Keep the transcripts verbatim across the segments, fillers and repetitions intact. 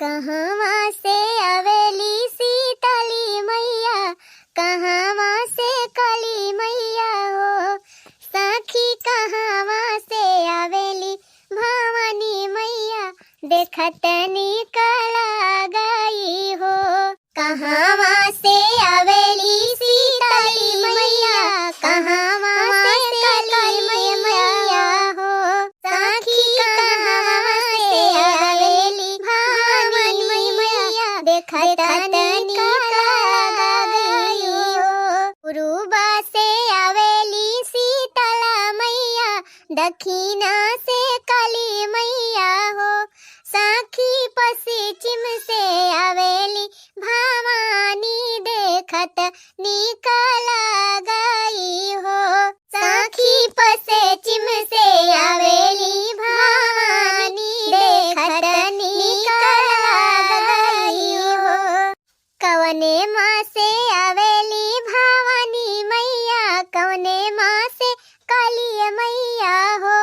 कहवा से आवेली शीतली मैया, कहवा से काली मैया हो, सखी कहवा से आवेली भवानी मैया, देखत नीक लागई हो। कहवा से आवेली शीतली मैया, कहवा से काली मैया हो, सखी कहवा से आवेली भवानी मैया, देखत नीक लागई हो। पूरुबा से आवेली शीतला मैया, दखिना से काली मैया हो, सखी पश्चिम से आवेली भवानी, देखत नीक लागई हो। सखी पश्चिम से आवेली भवानी, देखत नीक लागई हो। कवने माँ से आवेली भवानी मैया, कवने माँ से काली मैया हो,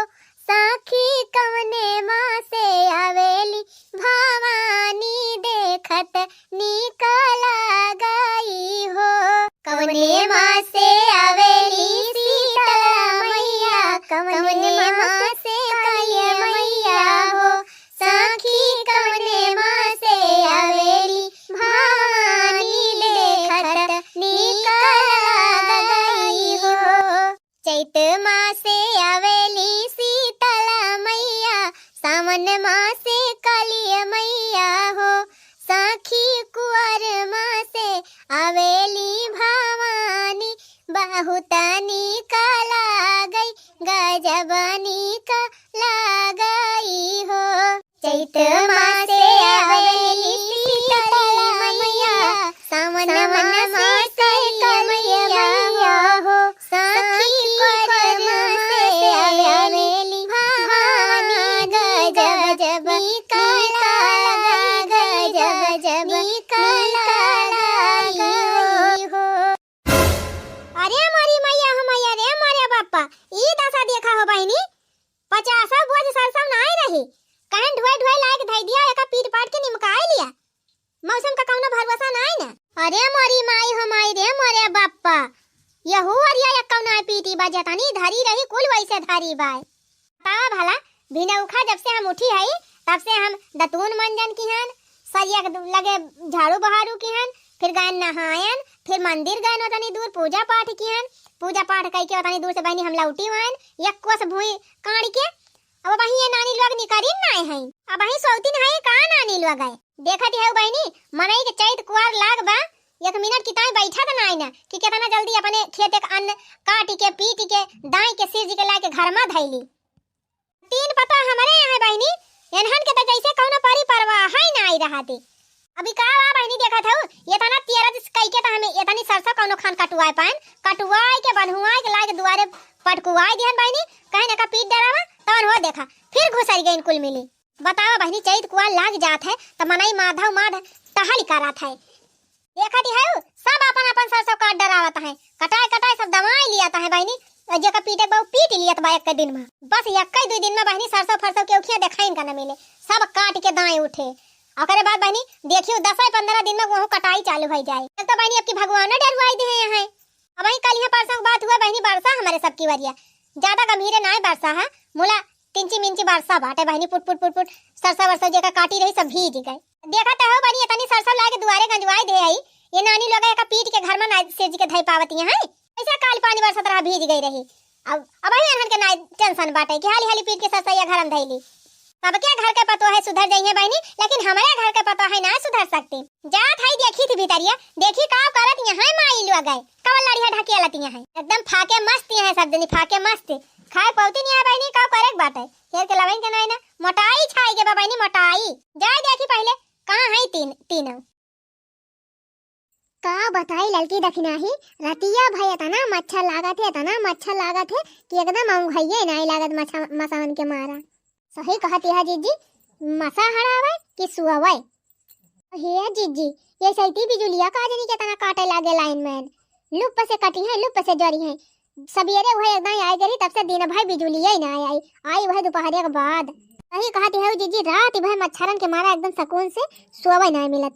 सखी कवने माँ से आवेली भवानी, देखत नीक लागई हो। कवने माँ से आवेली शीतला मैया, कवने माँ से काली मैया हो, सखी कवने माँ से आवेली भवानी, देखत नीक लागई हो। चैत माँ से आवेली शीतला मैया, सावन माँ से काली मैया हो, सखी कुआर माँ से आवेली भवानी, बहुत नीक लागई, गजब नीक लागई हो। चैत माँ से आवेली शीतला मैया, सावन माँ से काली मैया हो, सखी कुआर माँ से आवेली भवानी, गजब नीक लागई, गजब नीक लागई हो। अरे मोरी मैया हो मैया रे मोरे बापा, ई दशा देखा हो बहिनी, पचासो बोझ सरसों नाई रही, कहन ढोए ढोए लायक धई दिया, एका पीट पाट के निमकाई लिया। मौसम का कौनो भरोसा नाई न। अरे मोरी माई हो माई रे मोरे बापा, यहू अरिया एक कौना पीटी बा, जतनी धरी रही कुल वैसे धरी बाय। बतावा भला, भिनौखा जब से हम उठी हई, तब से हम दतून मंजन किहन, सरिया के दु-, लगे झाड़ू बहारू किहन, फिर गयन नहायन, फिर मंदिर गयन ओतनी दूर पूजा पाठ किहन, पूजा पाठ कइके ओतनी दूर से बहिनी हम लौटी आयन, एक कोस भुई काढ़ के। अब वही ये नानी लोग निकरिन नाय हैं, अब वही सौतिन है का नानी लोग है। देखत है बहिनी, मनई के चैत कुआर लाग बा, एक मिनट की ताई बैठत नाय ना कि केतना जल्दी अपने खेते के अन्न काट के पीट के दाई के सिरजी के लाके घर में धैली। तीन पतोह हमरे यहाँ है बहिनी, एनहन के त जैसे कौनो परी परवाह है नाई रहते। अभी का बा बहिनी, देखत हऊ, एतना तेरज कइके त हमें एतनी सरसों कौनो खान कटुआए पाएन, कटुआए के बन्हुआए के लाके दुआरे पटकुआए दिहन बहिनी, कहे न का पीट डरावा, तवन हो देखा, फिर घुसर गइन कुल मिली। बतावा बहिनी, चैत कुआर लाग जात है, त मनई माधव माध टहल करत है। देखत ही हऊ, सब आपन आपन सरसों काट डरावत हैं, कटाए कटाए सब दवाई लियात हैं बहिनी, और जेकर पीटे के बा, ऊ पीट लियत बा एक दिन में। बस एक दुई दिन में बहिनी सरसों फरसों के उखिया देखाइन का न मिले, सब काट के दाएं उठे। ओकरे बाद बहिनी देखियो, दस पन्द्रह दिन में वहू कटाई चालू हो जाए। तब तो बहिनी, अब की भगवान डरवाई दिहे हैं। अब वही कल यहाँ परसों की बात हुआ बहिनी, बरसा हमरे सबकी वरिया, ज्यादा गंभीर नाय बरसा है, मुला तिंची मिंची बरसा बाटे बहिनी, पुट पुट पुट पुट, सरसा वरसा जेका काटी रही सब भीज गए। देखत हो बहिनी, एतनी सरसा लाके दुआरे गंजवाई दे आई, ये नानी लोग एका पीट के घर में ना सेज के धई पावत यहाँ है। ऐसा काल पानी बरसत रहा, भीज गई रही। अब, अब ही अनहन के ना टेंशन बाटे कि हाली हाली पीट के सरसा या घर में धैली। सबके घर के पतोह है सुधर जाइए बहिनी, लेकिन हमारे घर के पतोह है ना सुधर सकती। जात है देखी थी भीतरिया, देखी का करत यहाँ माई लोग है। कवन लड़िया ढकेलत यहाँ है, एकदम फाके मस्त यहाँ है, सब जनी फाके मस्त। खाए पौती नहीं है बहिनी, का करे के बाटे? हेर के लवइन के नाई ना, मोटाई छाई के बा बहिनी, मोटाई। जाए देखी पहिले, कहाँ है तीन, तीनों? का बताई ललकी दखिनाही, रतिया भई एतना मच्छर लागत है, एतना मच्छर लागत है कि एकदम औंघइये नाई लागत मच्छा-, मसावन के मारा। सही कहत है जिज्जी, मसा हड़ावे कि सुअवे। हे जिज्जी, ये सैती बिजुलिया का जनी केतना काटे लागे लाइन मैन। लुप से कटी है, लुप से जरी है। सबेरे वह एकदम आए गरी, तब से दिन भर बिजुलिया ही ना आई। आई वह दोपहरे के बाद। सही कहत हऊ जिज्जी, रात भर मच्छरन के मारा एकदम सकून से सोवै नाहीं मिलत।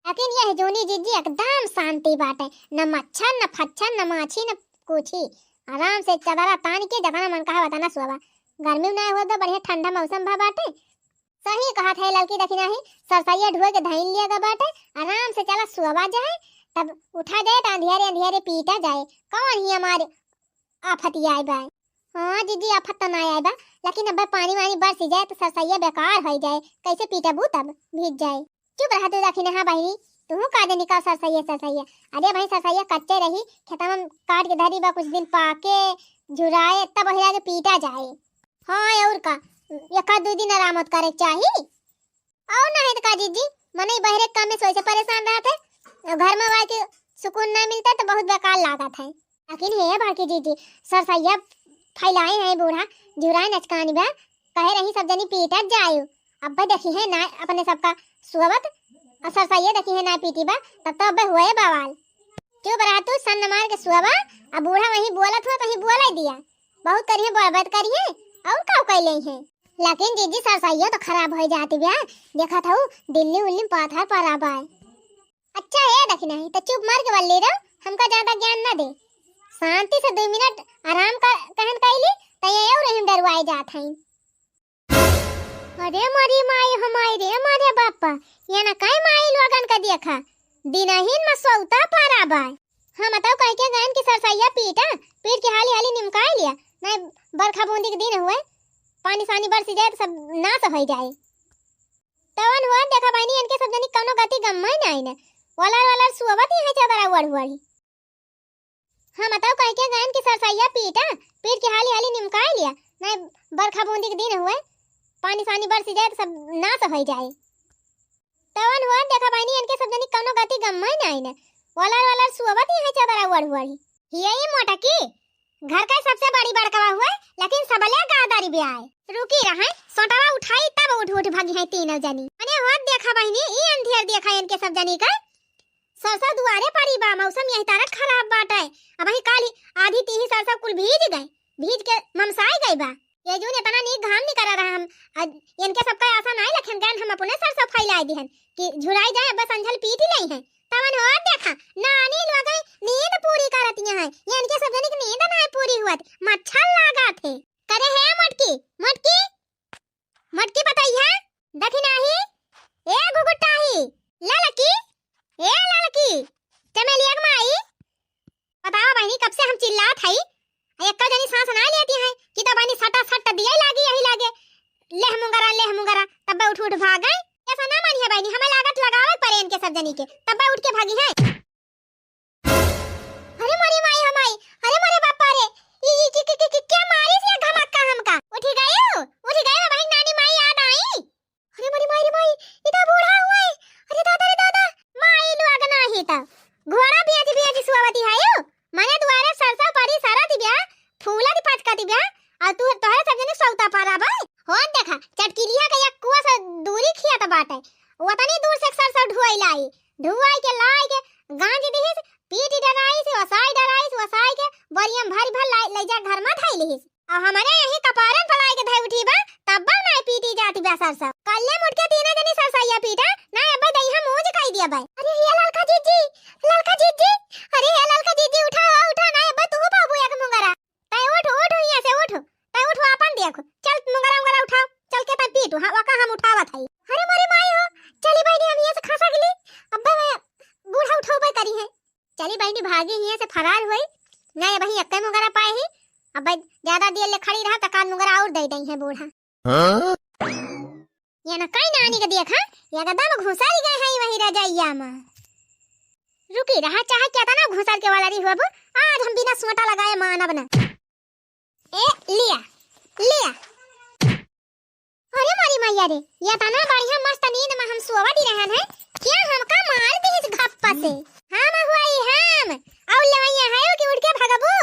लेकिन यह जूनी जिज्जी एकदम शांति बाटे, न मच्छर, न फच्छर, न माछी, न कुछी। आराम से चदरा तान के जतना मन कहा वतना सोवा। गर्मी नाहीं होत बा, बढ़िया ठंडा मौसम भा बाटे। सही कहत है ललकी, देखी नाहीं, सरसैया ढुए के धइल लिया गा बाटे, आराम से चला सोवा जाए, तब उठा जाए त अंधियारे अंधियारे पीटा जाए। कौन ही हमारे आफत आए बा? हाँ जिज्जी, आफत तो नाहीं आए बा, लेकिन अब पानी वानी बरसी जाए तो सरसैया बेकार होइ जाए, कैसे पीटबू तब भीज जाए। चुप रहा तू दखिनहा बहिनी, तुहू का जानी का सरसैया सरसैया। अरे भाई सरसैया कच्चे रही, खेतवा में काट के धरी बा, कुछ दिन पाके झुराए तब वही आगे पीटा जाए। हाँ और का, एक आध दो दिन आराम होत करे के चाही। और नाहीं तो का जिज्जी, मनई बहरे काम में सोए से परेशान रहत है, और घर में आए के सुकून नाहीं मिलता तो बहुत बेकार लागत है। लेकिन हे बड़की जिज्जी, सरसैया फैलाए हैं बूढ़ा, झुराए नचकानी बा, कहे रही सब जनी पीटत जायु। अब्बे देखी है ना अपने सबका सोवत, और सरसैया देखी है ना पीटी बा, तब तो अब्बे हुए बवाल। चुप रहा तू, सन्न मार के सोवा, अब बूढ़ा वहीं बोलत हो, वहीं बोले दिया। बहुत करिए, बड़ बात करिए, और का कैले हैं। लेकिन जिज्जी सरसैया तो खराब होइ जाती बा, देखत हऊ दिल्ली उल्ली में पाथर परा बाय। अच्छा है दखिनही, तो चुप मार के बल्ली रहो, हमका ज्यादा ज्ञान ना दे। शांति से दो मिनट आराम कर, कहन कैली, तो ये और हम डरवाए जात हैं। अरे मोरी माई हो माई रे मोरे बापा, ये ना काई माई लोगन का देखा, दिनहीन में सौता पारा बाय। हम तो कह के गयन कि सरसैया पीटा, पीट के हाली हाली निमकाई लिया, नहीं बरखा बूंदी के दिन हुए, पानी सानी बरसी जाए तो सब नाश होइ जाए। तवन हुआ देखा बहिनी, इनके सब जनी कौनो गति गम्मा ही नाई ने। वलर वलर सुअवत ही है चदरा ओढ़ ओढ़ी। हम तो कह के गयन कि सरसैया पीटा, पीट के हाली हाली निमकाई लिया, नहीं बरखा बूंदी के दिन हुए, पानी सानी बरसी जाए तो सब नाश होइ जाए। तवन हुआ देखा बहिनी, इनके सब जनी कौनो गति गम्मा ही नाई ने। वलर वलर सुअवत ही है चदरा ओढ़ ओढ़ी। हिया ये मोटकी, घर का सबसे बड़ी बड़कवा हुए, लेकिन सबले गादारी ब्याय। रुकी रहे, सोटवा उठाई तब उठ उठ भगी है तीनों जनी। मने होत देखा बहिनी, ई अंधियर देखा इनके सब जनी का। सरसों दुआरे परी बा, मौसम यही तरह खराब बाटे। अबही काली आधी तीही सरसों कुल भीज गए, भीज के ममसाई गई बा। ये जून इतना नीक घाम निकरा रहा हम, अ, इनके सबका आशा नाई लखन गन हम अपने सरसों फैलाई दिहन कि झुराई जाए, बस अंझल पीट ही लई है। तवन हो देखा, नानी लोग नींद पूरी करतिया हैं, ये इनके सब जनी की नींद नाई पूरी हुआ, मच्छर लागा थे। करे हे मोटकी, मोटकी, मोटकी बताई है, देखी नाही, ए घुघुटाही, ललकी, ए ललकी, चमेलिया के माई, बतावा बहिनी, कब से हम चिल्लात हई, आ एक्का जनी सांस ना लेती है कि तब बहिनी सटा सट दिए लागी, यही लागे, लेह मुंगरा, लेह मुंगरा, तब उठ उठ भाग गए। ऐसा ना मानिए बहिनी, हमें लागत लगावे परे इनके सब जनी के, तब उठ के भागी है। अरे मोरी माई हो माई, अरे मोरे बापा रे, ई, ई, की, की, की, की, क्या मारिस ये घमक्का हमका? उठी गयो, उठी गयो, बहिन नानी माई याद आई। अरे मोरी माई रे माई, ई तो बूढ़ा हुआ है। अरे दादा रे दादा, माई लोग नाही तो घोड़ा बियाजी बियाजी सुआवती है यो। मने दुआरे सरसों परी सरत बिया, फूलत पचकत बिया, और तू तोहरे सब जने सौता पारा बा। हो देखा, चटकिलिया के एक कुआ से दूरी खियात बाटे। वतनी दूर से सरसों ढुआई लाई, ढुआई के लाई के गांज दिहिस, पीटी डराइस, वसाई डराइस, वसाई के बोरिया में भरी भर लाई, ले जा घर में धई लिहिस। और हमारे यही कपारन पलाई के धई उठी बा, तब बा नाई पीटी जाती बा सरसों। कल्ले मुड़ के तीनों जनी सरसैया पीटा, नाई अब्बे दहिया मूंज कई दिया बा। अरे हे ललका जीजी, ललका जीजी, अरे हे ललका जीजी, उठा हो, उठा, नाई अब्बे तू पाबू एक मुंगरा। तै उठ, उठ हियां से उठ, तै उठ, आपन देख, चल मुंगरा उंगरा उठाओ, चल के तै पीटू, हाँ, वका हम उठावत हई। अरे मोरे माई हो, चली बहिनी हम हियां से खसा गेली, अब्बे बूढ़ा उठौबे करी है। चली बहिनी भागी हियां से फरार हुई, नाई अबही एक्के मुंगरा पाए ही, अब ज्यादा देर ले खड़ी रहा त कान मुंगरा और दे दई है बूढ़ा। हाँ? ये ना कई नानी के देखा, एकदम घुसल गए हैं वही रजैया में। रुकी रहा, चाहे केतना घुसल के वाला रही होबू, आज हम बिना सोटा लगाए मानब ना। ए, लिया, लिया। अरे मोरी मैया रे, ये तना बढ़िया मस्त नींद में हम सोवत ही रहन है, क्या हमका मार दी इस घप्पा से? हम हुआई हम, और लेवैया है कि उठ के भगबू?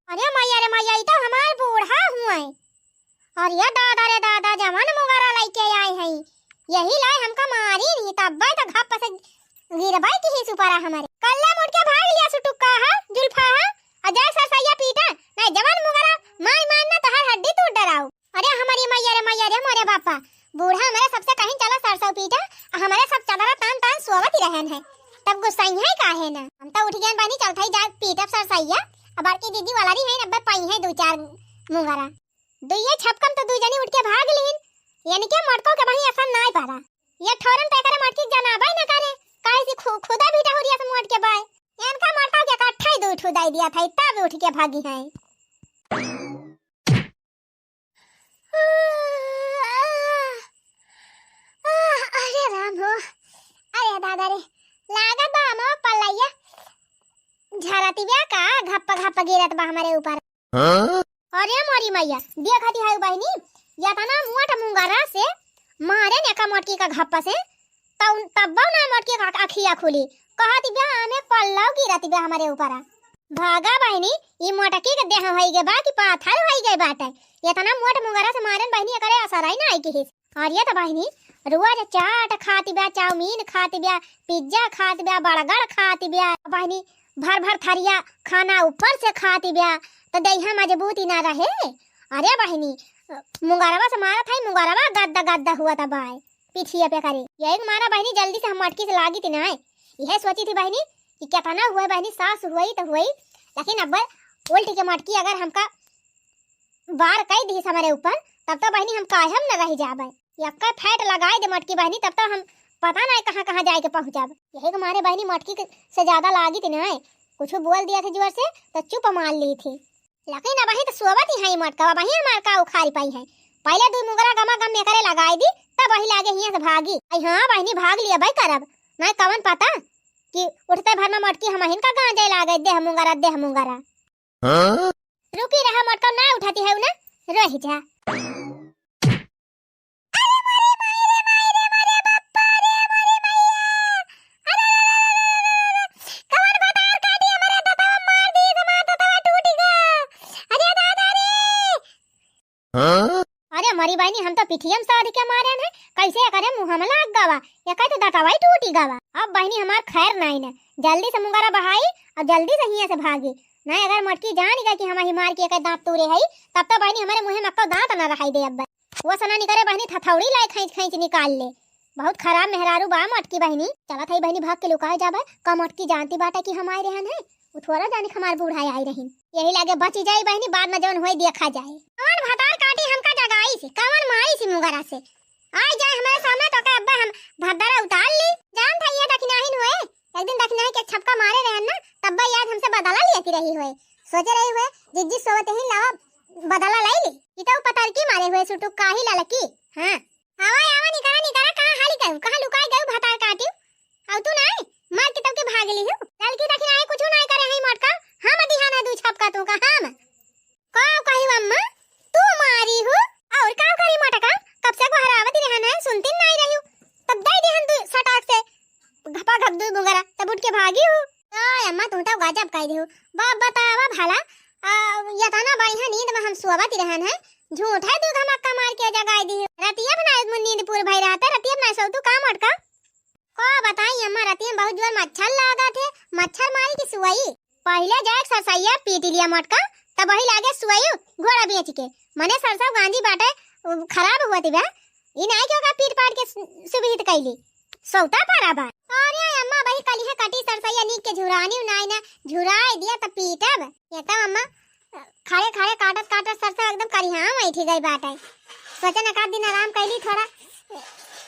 अरे मैया रे मैया, ई तो हमार बूढ़ा हुआ है। अरे दादा रे दादा, जवन मुंगरा लेके आए हैं, यही लाए हमका मारी नहीं, तब्बे तो घप्पा से गिरबाई की ही सुपारा हमारे। कल्ले मुड़ के भाग लिया सुटुक्का है, जुल्फा है, और जाए सरसैया पीटा, नहीं जवन मुंगरा मार मारना तो हर हड्डी टूट डराऊ। अरे हमरी मइया रे मइया रे मोरे बापा, बूढ़ा हमरे सबसे कहिन चला सरसों पीटा, आ हमरे सब चदरा तान तान सोवत ही रहन है, तब गुस्साई है काहे ना? हम तो उठ गए बहिनी, चलत ही जा पीटब सरसैया। अब बड़की दीदी वाला रही है, अब्बे पाई है दू चार मुंगरा। दुइये छपकम तो दू जनी उठ के भाग लीन, यानी के मोटको के बहिनी असन नाय पारा। ये ठौरन तो एकरे मोटकी के जनाबे न करे, काहे से खु-, खुदा भी डहुरिया से मोट के बाय। इनका मोटका के इकट्ठा ही दू ठू दाई दिया था, तब उठ के भागी है। अरे राम हो, अरे दादा रे, लागत बा अमवा पलैया झरत बिया का, घप्प घप्प गिरत बा हमरे ऊपर। हाँ? अरे मोरी मइया, देखत ही है बहिनी, यतना मोट मुंगरा से मारे ने का मोटकी का घप्प से, तब, तब्बो ना मोटकी का अखिया खुली, कहत बिया हमें पल्लव गिरत बिया हमरे ऊपर। भागा बहिनी, ई मोटकी के देह होई गे बा कि पाथर होई गे बाटे, यतना मोट मुंगरा से मारे न बहिनी, एकरे असर ही ना आई किहिस। अरे त बहिनी, रोज चाट खात बिया, चाउमीन खात बिया, पिज्जा खात बिया, बर्गर खात बिया। बहिनी, भर भर थरिया खाना ऊपर से खात बिया, त देहिया मजबूती ना रहे। अरे बहिनी, मुंगरवा से मारत है, मुंगरवा गद्दा गद्दा हुआ त बाय, पिठिया पे करे। यही के मारा बहिनी, जल्दी से हम मोटकी से लागी थी ना, यह सोची थी बहिनी कि केतना हुए बहिनी, सास हुई त हुई, लेकिन अब उल्टी के मोटकी अगर हमका वार कई दिहिस हमरे ऊपर, तब तो बहिनी हम कायम न रह जाबे। यक्का फैट लगाई दे मोटकी बहिनी, तब तो हम पता नहीं कहाँ कहाँ जाए के पहुँचब। यही के मारे बहिनी मोटकी के से ज्यादा लागित नहीं, कुछ बोल दिया थे जोर से तो चुप मान ली थी। लेकिन अब वही तो सोवत ही है मोटका, अब वही हमार का उखाड़ी पाई है। पहले दू मुंगरा गमा गम में करे लगाई दी, तब वही लागे हियाँ से भागी। आई हाँ बहिनी भाग लिया भाई करब, नहीं कवन पता कि उठते भर में मोटकी हम हिन का गांजे लागे देह मुंगरा, देह मुंगरा। हाँ? रुकी रहा, मोटका ना उठाती है ना, रह जा। अरे मोरे माई रे, माई रे, मोरे बाप्पा रे, मोरे मैया। अरे, अरे, अरे, अरे, अरे, अरे, अरे, कवन भतार काटी हमरे दतवा मार दी, हमार दतवा टूट गया। अरे दादा रे। हाँ? अरे मरी बहिनी, हम तो पिठियम साध के मारे न, कैसे एकरे मुँह में लाग गवा, एकर तो दतवाई टूटी गवा। अब बहिनी हमार खैर नाई न, जल्दी से मुंगरा बहाई और जल्दी से हियाँ से भागी। नहीं अगर मोटकी जान गई कि हम ही मार के एकर दांत तोड़े हई, तब तो बहिनी हमरे मुँह में अक्को दांत न रहाई दे। अब वो सना निकरे बहिनी थथौड़ी लाई खींच खींच निकाल ले। बहुत खराब मेहरारू बा मोटकी बहिनी। चलत हई बहिनी भाग के लुकाए जाबे, का मोटकी जानती बाटे कि हम आए रहन है? उ थोड़ा जाने हमार बूढ़ा आई रहीन। यही लागे बची जाई बहिनी, बाद में जौन होई देखा जाए। कवन भतार काटी हमका जगाई से, कवन मारी से मुंगरा से। आई जाए हमारे सामने तो के अब्बा हम भद्दरा उतार ली। जान था ये दखिनाहिन होए, एक दिन दखिनाही के छपका मारे रहन ना, तब्बा याद हमसे बदला लिया की रही होए। सोचे रही होए, जिज्जी सोवत ही लावा बदला लाई ली। ई तो पतरकी मारे हुए सुटुक काही ललकी। हाँ। आवा, आवा, निकरा, निकरा, कहाँ हाली करू? कहाँ लुकाई गयू भतार काटियो? अउ तू नाई, मार के तब के भाग ली हूँ। ललकी दखिनाही कुछ नाई करे हई मोटका, हम दिहान है दू छपका तू का हम। का कही अम्मा, तू मारी हूँ? और का करी मोटका, कब से गोहरावत रहन है, सुनती नाई रही हूँ। तब दे दिहन दू सटाक से, घपा घप दू मुंगरा, तब उठ के भागी हूँ। आय अम्मा, तू तो गजब कह दिहू। बाप बतावा भला, आ, यतना बढ़िया नींद में हम सोवत रहन है, झूठा दू धमक्का मार के जगाई दिहू। रतिया में ना नींद पूर भई रहते, रतिया में ना सो तू का मोटका? का बताई अम्मा, रतिया में बहुत जोर मच्छर लागत है, मच्छर मारी की सुवई। पहिले जाए सरसैया पीट लिया मोटका, तब वही लागे सुवई घोड़ा बेच के। मने सरसों गांजी बाटे, उ, खराब हुआ थी बा। ई नाई के ओका पीट पाट के सु-, सुविहित कैली। सौता पारा बा। अरे अम्मा, वही कलिहे कटी सरसैया नीक के झुरानी उनाई ना, झुराई दिया त पीटब। ये तो अम्मा, खड़े खड़े काटत काटत सरसों एकदम करिहा में उठी गई बाटे। सोचन एक आध दिन आराम कैली थोड़ा,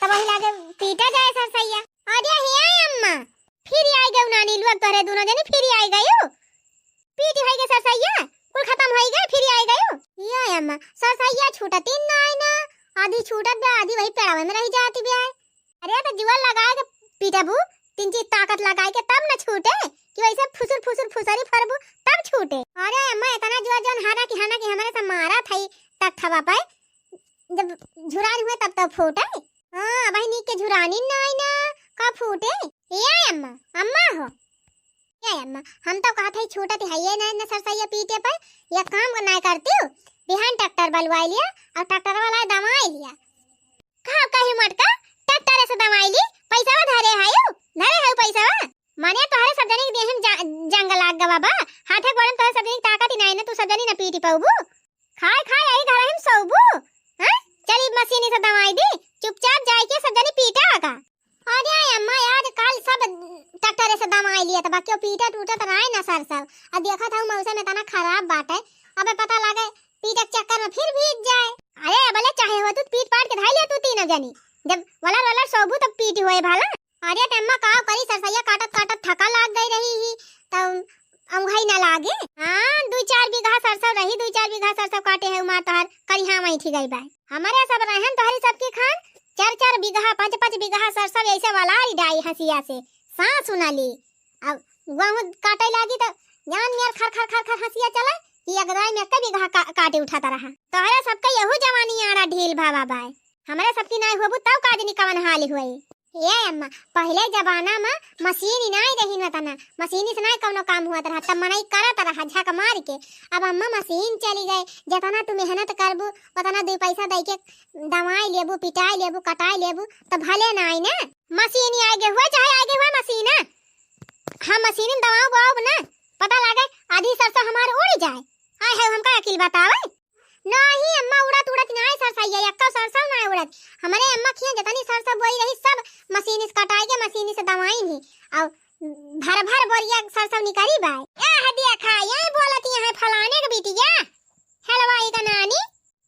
तब वही लागे पीटा जाए सरसैया। अरे हिया अम्मा, फिर आई गयू नानी लोग तोहरे दोनों जनी फिर आई गयू। पीटी होई गए सरसैया, कुल खत्म होई गए, फिर आई गयो। ये अम्मा, सरसैया छूटती नाई ना, आधी छूटत बा, आधी वही पेड़ावे में रह जाती बा। अरे तो जुआर लगाए के पीटबू, तीन चीज ताकत लगाए के तब न छूटे, कि वैसे फुसुर फुसुर फुसरी फरबू तब छूटे। अरे अम्मा, इतना जुआर जौन हाना की हाना की हमारे से मारा था तख्तवा पे, जब झुरान हुए तब तो फूटे। हाँ, वही नीक के झुरानी नाई ना, का फूटे? ये अम्मा, अम्मा हो। ए अम्मा, हम तो कहत हई छूटत हइये ना, ना सरसैया पीटे पर, ये काम को ना करती हूँ। बिहान ट्रैक्टर बलवाई लिया और ट्रैक्टर वाला दवाई लिया। का कही मोटका, ट्रैक्टर से दवाई ली, पैसा धरे हयू, धरे हयू पैसा। माने तोहरे सब जनी के देह में जा-, जंग लाग गवा बा, हाथे गोड़े में तोहरे सब जनी के ताकत ही नहीं ना, तू सब जनी ना पीटी पाऊबू। खाए खाए यही घर हम सोबू, सब जनी पीटा का? अरे अम्मा, आजकल सब ट्रैक्टर से दमाई लिया, त बाकी पीटा टूटत रहे ना सरसों। अब देखत हूँ मौसम इतना खराब बाटे, अबे पता लागे पीटे के चक्कर में फिर भीग जाए। अरे अबले चाहे हो तू पीट पाट के धाई लिया तू तीनों जनी, जब वलर वलर सोबू तब पीट होए भला। अरे त अम्मा का करी, सरसैया काटत काटत थका लाग गई रही ही, तब अउंघई ना लागे। हाँ, दुई चार बीघा सरसों रही, दुई चार बीघा सरसों काटे है उमा तोहर करिहा वहीं थी गई बाय। हमरे सब रहन तोहरी सबकी खान, चार चार बीघा, पाँच पाँच बीघा सरसों ऐसे वलारी डाई हंसिया से, सांस उना ली। अब गेहूं काटे लागी त जान नियर खर खर खर खर हंसिया चले कि एक दाई में एक बीघा का, काटे उठाता रहा। तोहरे सबके यहू जवानी आड़ा ढील भावा बाय। हमरे सबकी नाई होबू तब का जनी कवन हाल हुए। ए अम्मा, पहिले जमाना में मशीन ही नाई रही न तना, मशीन से नाई कवनो काम हुआ रहा, तब मनई करत रहा झक मार के। अब अम्मा मशीन चली गए, जतना तू मेहनत करबू, उतना दुई पैसा दई के दवाई लेबू, पिटाई लेबू, कटाई लेबू, तो भले नाई ना। मशीन ही आगे हुआ, चाहे आगे हुआ मशीन, हम मशीन दवाऊ बाऊ ना, पता लागे आधी सरसों हमार उड़ जाए। आए है हमका अकिल बतावे। नाही अम्मा, उड़त उड़त नाही सरसैया, एक्को सरसों नाही उड़त। हमरे अम्मा खिया जतनी सरसों बोई रही, सब मशीन से कटाई के मशीन से दवाई ही। और भर भर बोरिया सरसों निकरी बाय। ए हदिया खा, ये बोलत यहाँ फलाने के बिटिया, हलवाई का नानी।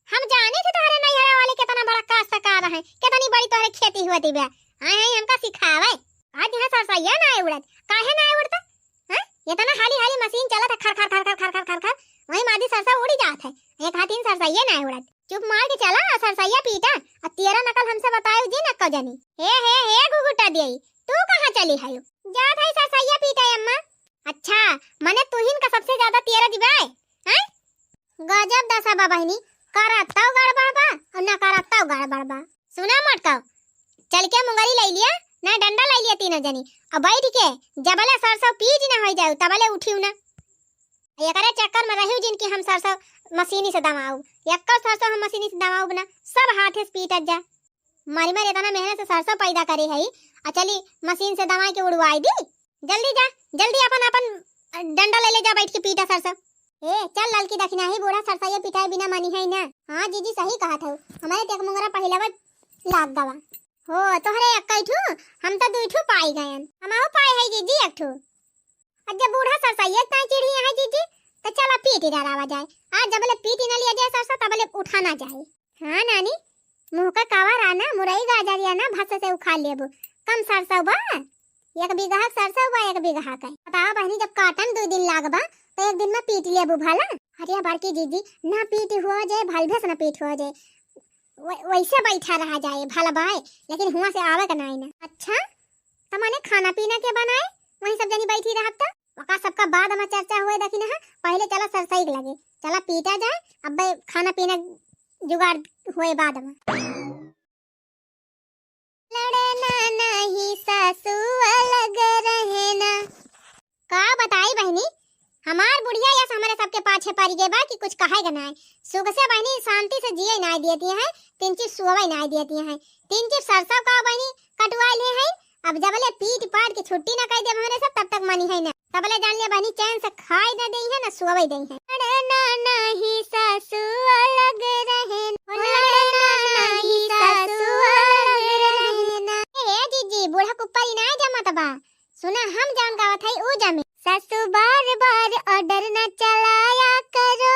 हम जाने थे तोहरे नैहरा वाले कितना बड़ा काश्तकार है, कितनी बड़ी तोहरे खेती हुआ थी बे। आए हैं हमका सिखावे। आज यहाँ सरसैया नाही उड़त, काहे नाही उड़ता? हाँ? इतना हाली हाली मशीन चलत है, खर खर खर खर खर खर खर खर, वहीं मादी सरसों उड़ी जात है, एक हाथ इन सरसैया नाही उड़त। चुप मार के चला, सरसैया पीटा, अब तेरा नकल हमसे बतायो जी न कजनी। हे हे हे घुघुटा दियई, तू कहाँ चली हयो? जात है सरसैया पीटा अम्मा। अच्छा, मने तुहिन का सबसे ज्यादा तेरा दिबाए, हैं? गजब दशा बा बहिनी, करत तौ गड़बड़ बा और ना करत तौ गड़बड़ बा। सुना मोटकाऊ, चल के मुंगरी लई लिया, ना डंडा लई लिया तीनों जनी, और बैठ के जबले सरसों पीज ना हो जाऊ तबले उठियो ना। एकरे चक्कर में रहियो जिनकी हम सरसों मशीनी से दमाऊ, एक्को सरसों हम मशीनी से दमाऊ ना, सब हाथे से पीटत जा। मरी मरी इतना मेहनत से सरसों पैदा करे है, आ चली मशीन से दवाई के उड़वाई दी। जल्दी जा, जल्दी अपन अपन डंडा ले ले जा, बैठ के पीटा सरसों। ए चल ललकी, दखिनाही बूढ़ा सरसैया पिटाए बिना मानी है ना। हाँ जीजी सही कहत हऊ, हमरे टेक मुंगरा पहिलवा लाग गवा। हो तोहरे एक्कै ठू, हम तो दुई ठू पाई गयन। हमहू पाए है जीजी एक ठू। आज जब बूढ़ा सरसैया ताई चिढ़ी है जीजी, तो चला पीटी डरावा जाए। आज जबले पीटी न लिया जाए सरसों तबले उठा ना जाए। हाँ नानी, मुँह का कावा राना, मुरई गाजर या ना भस से उखाड़ लेबू। कम सरसों बा, एक बीघा के सरसों बा, एक बीघा के। बतावा बहिनी, जब काटन दुई दिन लागबा, तो एक दिन में पीट लेबू भला। अरे बड़की जीजी, ना पीट हो जाए, भलभे से ना पीट हो जाए, वै-, वैसे बैठा रहा जाए, भला बाय, लेकिन हुआ से आवे का नाई ना। अच्छा, त माने खाना पीना के बनाए, वहीं सब जनी बैठी रहब त? ओका सबका बाद में चर्चा हुए, देखी ना, पहले चला सरसई के लगे, चला पीटा जाए, अब खाना पीना जुगाड़ हुए बाद में। लड़ना नहीं सासू अलग रहना। का बताई बहिनी, हमार बुढ़िया यस हमरे सबके पाछे पड़ गए बा कि कुछ कहे के नाय। सुख से बहिनी शांति से जिए नाय देती हैं, तीन चीज सोवे नाय देती हैं, तीन चीज सरसों का बहिनी कटवा ले हैं। अब जबले पीट पाट के छुट्टी ना कर दे हमरे सब, तब तक मानी है ना। तबले जान ले बहिनी चैन से खाए ना दे है ना सोवे दे है। लड़ना नहीं सासू अलग रहना, लड़ना नहीं सासू अलग रहना। ए जीजी, बूढ़ा कुप्परी ना जमत बा। सुना, हम जौन गावत हई, ऊ जमे। सासू बार बार order न चलाया करो।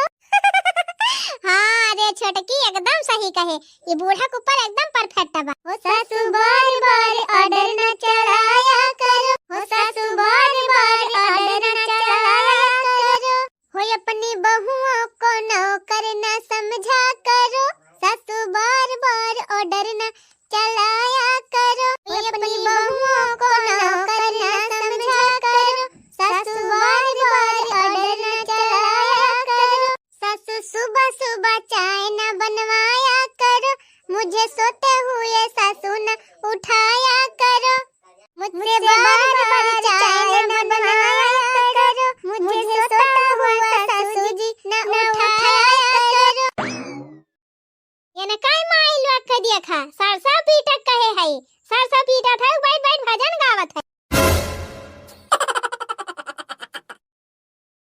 हाँ रे छोटकी, एकदम सही कहे, ये बूढ़ा के ऊपर एकदम perfect बा। ओ सासू बार बार order न चलाया करो, ओ सासू बार बार order न चलाया करो। हो अपनी बहुओं को नौकर न समझा करो, सासू बार बार order न चलाया करो। अपनी बहुओं को नौकर ना समझा करो, सासू बार बार order ना चलाया करो। सासू सुबह सुबह चाय ना बनवाया करो, मुझे सोते हुए सासू ना उठाया करो। मुझसे बार बार चाय ना बनवाया